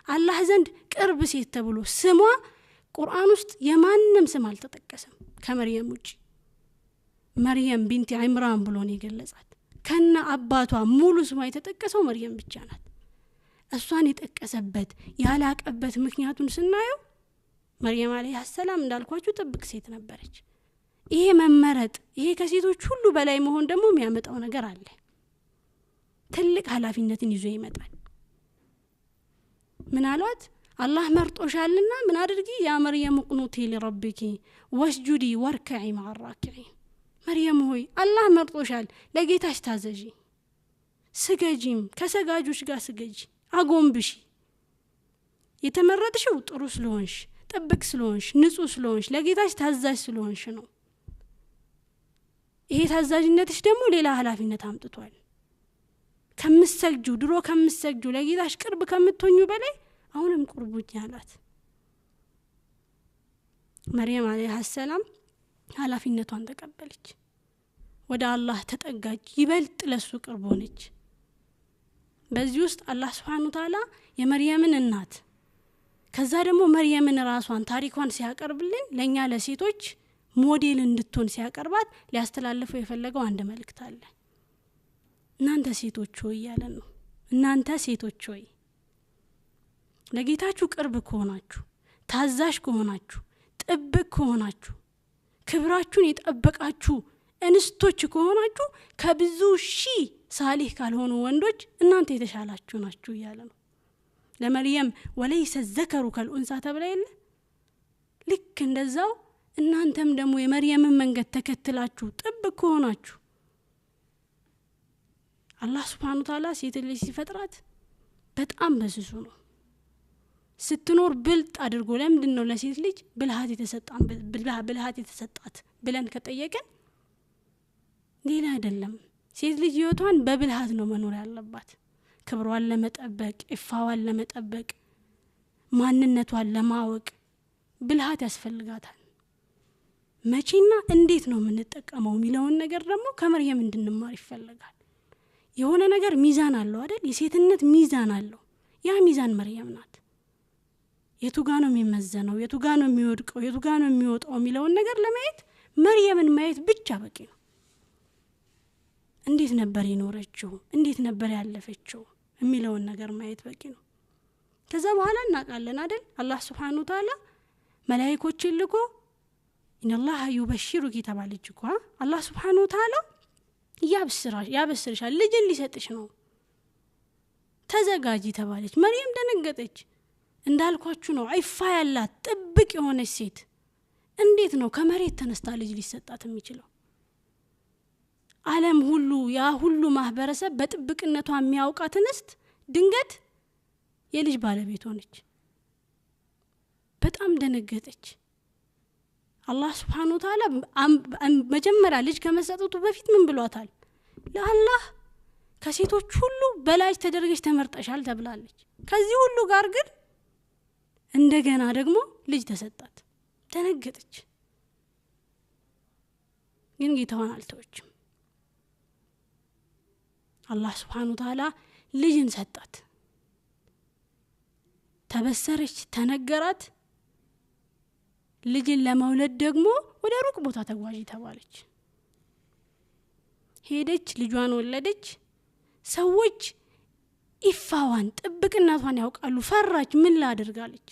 አላህ ዘንድ ቅርብ ሴት ተብሎ ስሟ ቁርአን ውስጥ የማንም ስም አልተጠቀሰም ከመርየም ውጪ። መርየም ቢንቲ ዒምራን ብሎ ነው የገለጻት። ከነ አባቷ ሙሉ ስሟ የተጠቀሰው መርየም ብቻ ናት። እሷን የጠቀሰበት ያላቀበት ምክንያቱን ስናየው መርየም አለይሃ ሰላም እንዳልኳችሁ ጥብቅ ሴት ነበረች። ይሄ መመረጥ፣ ይሄ ከሴቶች ሁሉ በላይ መሆን ደግሞ የሚያመጣው ነገር አለ። ትልቅ ኃላፊነትን ይዞ ይመጣል። ምን አሏት? አላህ መርጦሻልና ምን አድርጊ? يا مريم اقنتي لربك واسجدي واركعي مع الراكعين። መርየም ሆይ አላህ መርጦሻል፣ ለጌታሽ ታዘዢ፣ ስገጂም፣ ከሰጋጆች ጋር ስገጂ፣ አጎንብሺ። የተመረጥሽው ጥሩ ስለሆንሽ፣ ጥብቅ ስለሆንሽ፣ ንጹህ ስለሆንሽ፣ ለጌታሽ ታዛዥ ስለሆንሽ ነው። ይሄ ታዛዥነትሽ ደግሞ ሌላ ኃላፊነት አምጥቷል። ከምትሰግጁ፣ ድሮ ከምትሰግጁ፣ ለጌታሽ ቅርብ ከምትሆኙ በላይ አሁንም ቁርቡኝ አላት። መርየም አለይሃ ሰላም ኃላፊነቷን ተቀበለች። ወደ አላህ ተጠጋች፣ ይበልጥ ለሱ ቅርብ ሆነች። በዚህ ውስጥ አላህ ስብሓኑ ተዓላ የመርየምን እናት ከዛ ደግሞ መርየምን ራሷን ታሪኳን ሲያቀርብልን ለእኛ ለሴቶች ሞዴል እንድትሆን ሲያቀርባት ሊያስተላልፈው የፈለገው አንድ መልእክት አለ። እናንተ ሴቶች ሆይ እያለን ነው። እናንተ ሴቶች ሆይ ለጌታችሁ ቅርብ ከሆናችሁ፣ ታዛዥ ከሆናችሁ፣ ጥብቅ ከሆናችሁ፣ ክብራችሁን የጠበቃችሁ እንስቶች ከሆናችሁ ከብዙ ሺህ ሳሊህ ካልሆኑ ወንዶች እናንተ የተሻላችሁ ናችሁ እያለ ነው። ለመርየም ወለይሰ ዘከሩ ከልኡንሳ ተብላ የለ፣ ልክ እንደዛው እናንተም ደግሞ የመርየምን መንገድ ተከትላችሁ ጥብቅ ከሆናችሁ፣ አላህ ስብሓኑ ተዓላ ሴት ልጅ ሲፈጥራት በጣም በስሱ ነው። ስትኖር ብልጥ አድርጎ፣ ለምንድን ነው ለሴት ልጅ ብልሃት የተሰጣት ብለን ከጠየቅን ሌላ አይደለም። ሴት ልጅ ህይወቷን በብልሃት ነው መኖር ያለባት። ክብሯን ለመጠበቅ፣ ኢፋዋን ለመጠበቅ፣ ማንነቷን ለማወቅ ብልሃት ያስፈልጋታል። መቼና እንዴት ነው የምንጠቀመው የሚለውን ነገር ደግሞ ከመርየም እንድንማር ይፈለጋል። የሆነ ነገር ሚዛን አለው አይደል? የሴትነት ሚዛን አለው። ያ ሚዛን መርየም ናት። የቱ ጋ ነው የሚመዘነው፣ የቱ ጋ ነው የሚወድቀው፣ የቱ ጋ ነው የሚወጣው የሚለውን ነገር ለማየት መርየምን ማየት ብቻ በቂ ነው። እንዴት ነበር የኖረችው፣ እንዴት ነበር ያለፈችው የሚለውን ነገር ማየት በቂ ነው። ከዛ በኋላ እናውቃለን አይደል? አላህ ስብሓኑ ተዓላ መላይኮችን ልኮ إن الله يبشرك ተባለች እኮ። አላህ ስብሓኑ ተዓላ ያበስርሻል፣ ልጅን ሊሰጥሽ ነው፣ ተዘጋጂ ተባለች። መርየም ደነገጠች። እንዳልኳችሁ ነው፣ ዒፋ ያላት ጥብቅ የሆነች ሴት እንዴት ነው ከመሬት ተነስታ ልጅ ሊሰጣት የሚችለው? ዓለም ሁሉ፣ ያ ሁሉ ማህበረሰብ በጥብቅነቷ የሚያውቃት እንስት ድንገት የልጅ ባለቤት ሆነች። በጣም ደነገጠች። አላህ ስብሓኑ ተዓላ መጀመሪያ ልጅ ከመሰጠቱ በፊት ምን ብሏታል? ለአላህ ከሴቶች ሁሉ በላጭ ተደርገች ተመርጠሻል ተብላለች። ከዚህ ሁሉ ጋር ግን እንደገና ደግሞ ልጅ ተሰጣት። ደነገጠች፣ ግን ጌታዋን አልተወችም። አላህ ስብሓኑ ተዓላ ልጅን ሰጣት። ተበሰረች፣ ተነገራት። ልጅን ለመውለድ ደግሞ ወደ ሩቅ ቦታ ተጓዢ ተባለች። ሄደች፣ ልጇን ወለደች። ሰዎች ኢፋዋን ጥብቅነቷን ያውቃሉ። ፈራች። ምን ላድርጋለች?